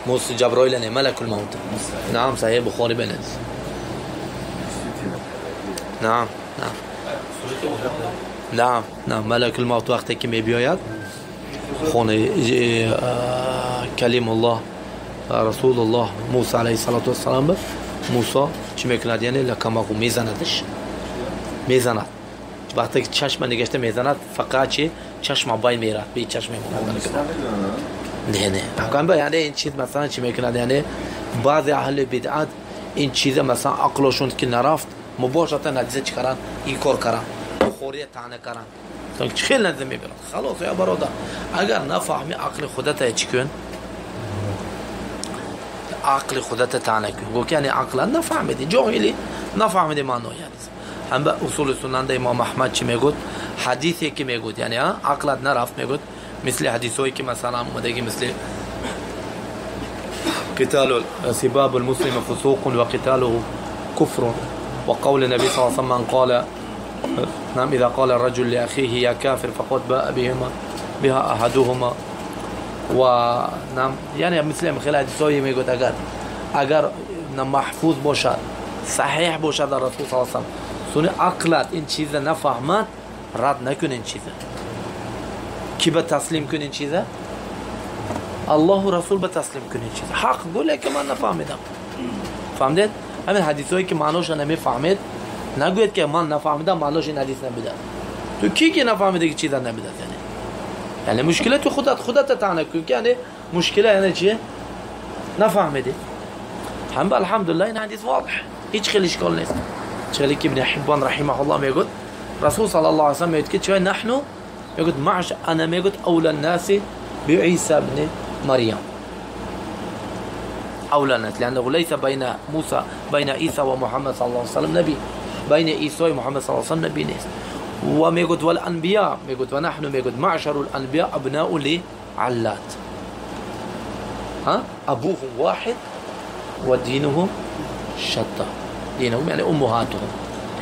موسی جبرائیل نه، ملک الموت. نعم، صحیح بخاری بنز. نعم نعم نعم نعم، ملک الموت وقتی که میبیاید خونه کلیم الله رسول الله موسی علیه الصلاة والسلام، موسی چی میکند؟ یعنی لکماقو میزندش، میزند. وقتی که چشم نگشته میزند، فقط چی؟ چشم بای میرد، به چشم میموند. نه نه، یعنی این چیز مثلا چی میکند؟ یعنی بعضی اهل بدعت این چیز مثلا عقلشون که نرفت مباشرتا نتیجه چی کردن؟ این کار کردن، بخوری طعنه کردن، خیلی نتیجه میبرند. خلاص یا برادر، اگر نفهمی عقل خودت چی کن؟ عقل خودت طعنه کن. گفت یعنی عقلا نفهمیدی، جاهلی نفهمیدی معنای حدیث. هم به اصول سنن امام احمد چی میگفت؟ حدیثی که میگفت یعنی عقلت نرفت، میگفت مثل حدیثایی که مثلا اومده که مثل قتال سباب المسلم فسوق وقتاله كفر، وقول النبي صلى الله عليه وسلم من قال نعم إذا قال الرجل لأخيه يا كافر فقد باء بهما بها أحدهما. و نعم یعنی مثل خیلی حدیثایی میگفت اگر محفوظ باشد، صحیح باشد در رسول صلی الله علیه و سنه عقلت این چیز نفهمد، رد نکن این چیزه. کی به تسلیم کن این چیزه؟ الله و رسول به تسلیم کن این چیزه. حق گوله که من نفهمیدم. فهمیدید؟ همین حدیثایی که معناش نمیفهمید نگوید که من نفهمیدم معناش این حدیث نمیده. تو کی که نفهمیده که چیزا نمیده؟ یعنی مشکله تو خودت طعنه کن که یعنی مشکله یعنی چیه؟ نفهمیدی. هم الحمدلله این حدیث واضح، هیچ خیلی اشکال نیست. چه که ابن حبان رحمه الله میگوید رسول صلی الله علیه و سلم میگوید که چه نحنو میگوید معش انا میگوید اولى الناس بعیسی ابن مریم، اولى الناس لانه ليس بين موسى بين عیسی و محمد صلی الله علیه و سلم نبی، بین عیسی و محمد صلی الله علیه و سلم نبی نیست. و میگوید والانبیاء، میگوید و نحن میگوید معشر الانبیاء ابناء لعلات، ها ابوهم واحد و دینهم شتى. دینهم یعنی امهاتهم،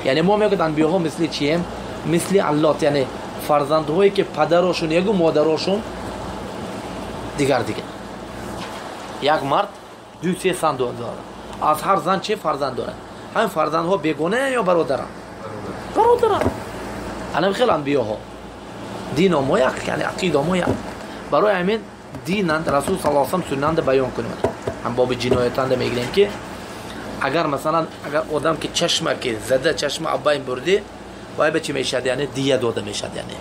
یعنی ما میگوید انبیاء مثل چیم؟ مثل علات، یعنی فرزندهایی که پدرشون یک و مادرشون دیگر دیگر. یک مرد دو سه زن دارد، از هر زن چه فرزند دارد؟ هم فرزندها بیگانه یا برادران؟ برادران. الان خیلی انبیاء ها دین ما یک، یعنی عقیده ما یک. برای همین دینند رسول صلی الله علیه و سلم سنند بیان کنیم. هم باب جنایتند میگیریم که اگر مثلا اگر آدم که چشمه که زده چشم اباین برده، وای به چی میشد؟ یعنی دیه داده میشد، یعنی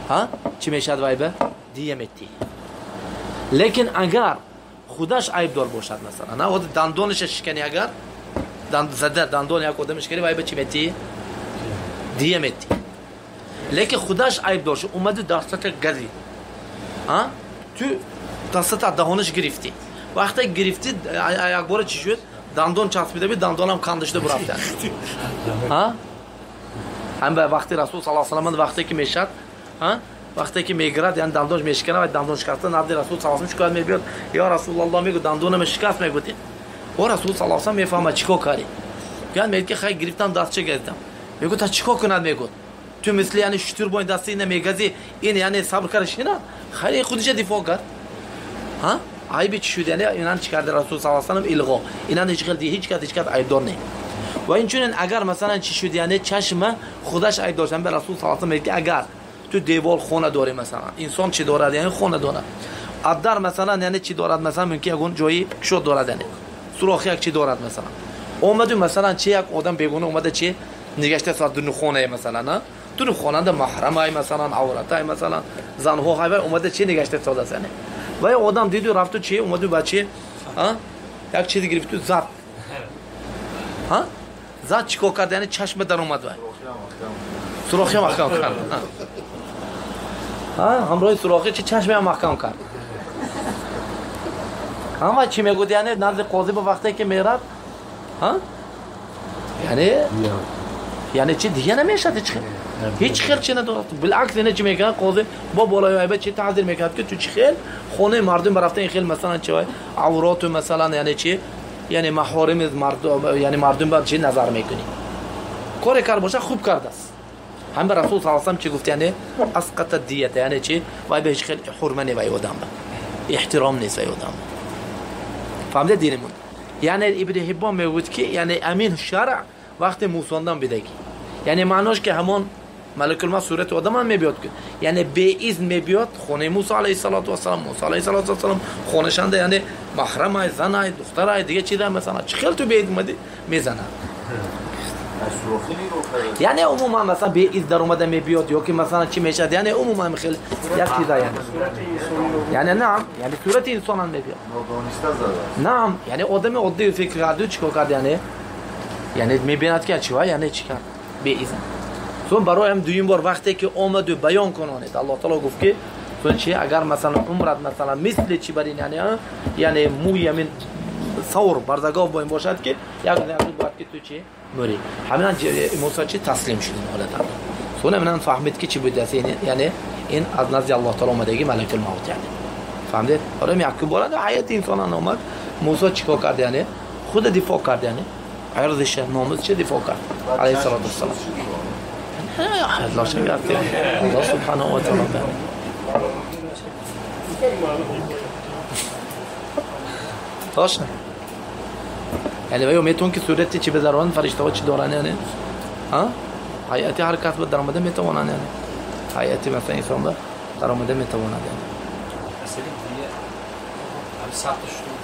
ها چی میشد؟ وای به دیه میتی. لیکن اگر خودش عیب دار باشد، مثلا نه خود دندونش شکنی، اگر زده دندون یک آدم شکنی، وای به چی میتی؟ دیه میتی. لیکن خودش عیب دار شد، اومده دستت گزید، ها تو دستت دهانش گرفتی، وقتی گرفتی یک بار چی شد؟ دندون چسبیده بود، دندونم کند شده برفت. ها هم به وقتی رسول صلی الله علیه و سلم وقتی که میشد، ها وقتی که میگرد یعنی دندونش میشکنه و دندون شکسته نزد رسول صلی الله علیه و سلم شکایت میبرد، یا رسول الله میگه دندونم شکست، میگفت و رسول صلی الله علیه و سلم میفهمه چیکار کاری. یعنی میگه که خیلی گرفتم دستچه گزیدم. میگه تا چیکار کند؟ میگه تو مثل یعنی شتر با این دستی اینه میگزی، این یعنی صبر کرش نه، خیلی خودش دفاع کرد. ها عیب چی شد؟ یعنی اینان چی کرده رسول صلی الله علیه و سلم الغا، اینان هیچ خیلی هیچ کس هیچ کس عیب دار نه. و این چون اگر مثلا چی شد؟ یعنی چشم خودش عیب داشتن به رسول صلی الله علیه و سلم میگه اگر تو دیوار خونه داری، مثلا انسان چی دارد؟ یعنی خونه دارد. ادر مثلا یعنی چی دارد؟ مثلا ممکن یکون جایی شد دارد، یعنی سوراخ یک چی دارد مثلا. اومده مثلا چی یک آدم بیگونه اومده چی نگشته سر دون خونه مثلا، نه دون خونه ده محرم های مثلا عورت های مثلا زنها های اومده چی نگشته ساده سنه. و یک آدم دیدو رفت چی اومده بچه ها یک چیزی گرفت تو زد، ها زد چیکار کرد؟ یعنی چشم در اومد و سوراخی محکم کرد. ها همراه سوراخی چه چشم هم محکم کرد. اما چی میگوید؟ یعنی نزد قاضی به وقتی که میرد، ها یعنی چی دیگه نمیشد، هیچ خیلی هیچ خیلی چی ندارد. بالعکس اینه چی میگن قاضی با بالای عیبه چی تعذیر میکرد که تو چی خیلی خونه مردم برفته این خیلی مثلا چی عورات مثلا یعنی چی یعنی محارم مردم، یعنی مردم بعد چی نظر میکنی، کار کار باشه خوب کرده است. هم به رسول صلی الله علیه و سلم چی گفت؟ یعنی اسقط الدیه، یعنی چی وای به هیچ خیلی حرمه نی وای آدم، احترام نیست وای آدم. Фаҳмида динамон. Яъне Ибни Ҳиббон мегӯяд ки яъне амин шаръ вақти мусондан бидагӣ. Яъне маънош ки ҳамон малакулмавт сурати одам ҳам мебиёд, яъне беизн мебиёд хонаи Мусо алайҳиссалоту вассалам. Мусо алайҳиссалоту вассалам хонашанда, яъне маҳрамай, занай, духтарай, дига чиза, масалан чӣ хел ту беизн омадӣ, мезанад. Яъне умуман масалан беизн даромада мебиёд ё ки масалан чӣ мешавад, яъне умуман хел як чиза, яъне наам, яъне сурати инсонам мебиёд. Наам, яъне одами оддӣ фикр карду чӣ кор кард, яъне мебинад ки чӣ ва яъне чӣ кард беизн. Сон барои ҳам дуюм бор вақте ки омаду баён кунонед, Аллоҳ таоло гуфт ки сон чи агар масалан умрат масалан мисли чи бар ин, яъне мӯи ҳамин савр барзагов бо ин бошад, ки як рӯз бояд ки ту чи мӯрӣ. Ҳаминан Мусо чи таслим шуд ин ҳолата. Сон ҳаминан фаҳмид ки чӣ будааст, яъне ин аз назди Аллоҳ таоло омадаги малакул мавт, яъне фаҳмидед. Барои якум бора ҳаёти инсонан омад, Мусо чӣ кор кард, яъне худа дифоъ кард, яъне арзиша номусша дифоъ кард алайҳиссалоту вассалам. الله سبحانه وتعالى. باشه. یعنی ویا میتون که صورتی چی بذارن فرشته ها چی دارن، یعنی ها هیئتی هر کس به درآمده میتوانن، یعنی هیئتی مثلا انسان به درآمده میتواند، یعنی مثلا دیگه هم سخت شد.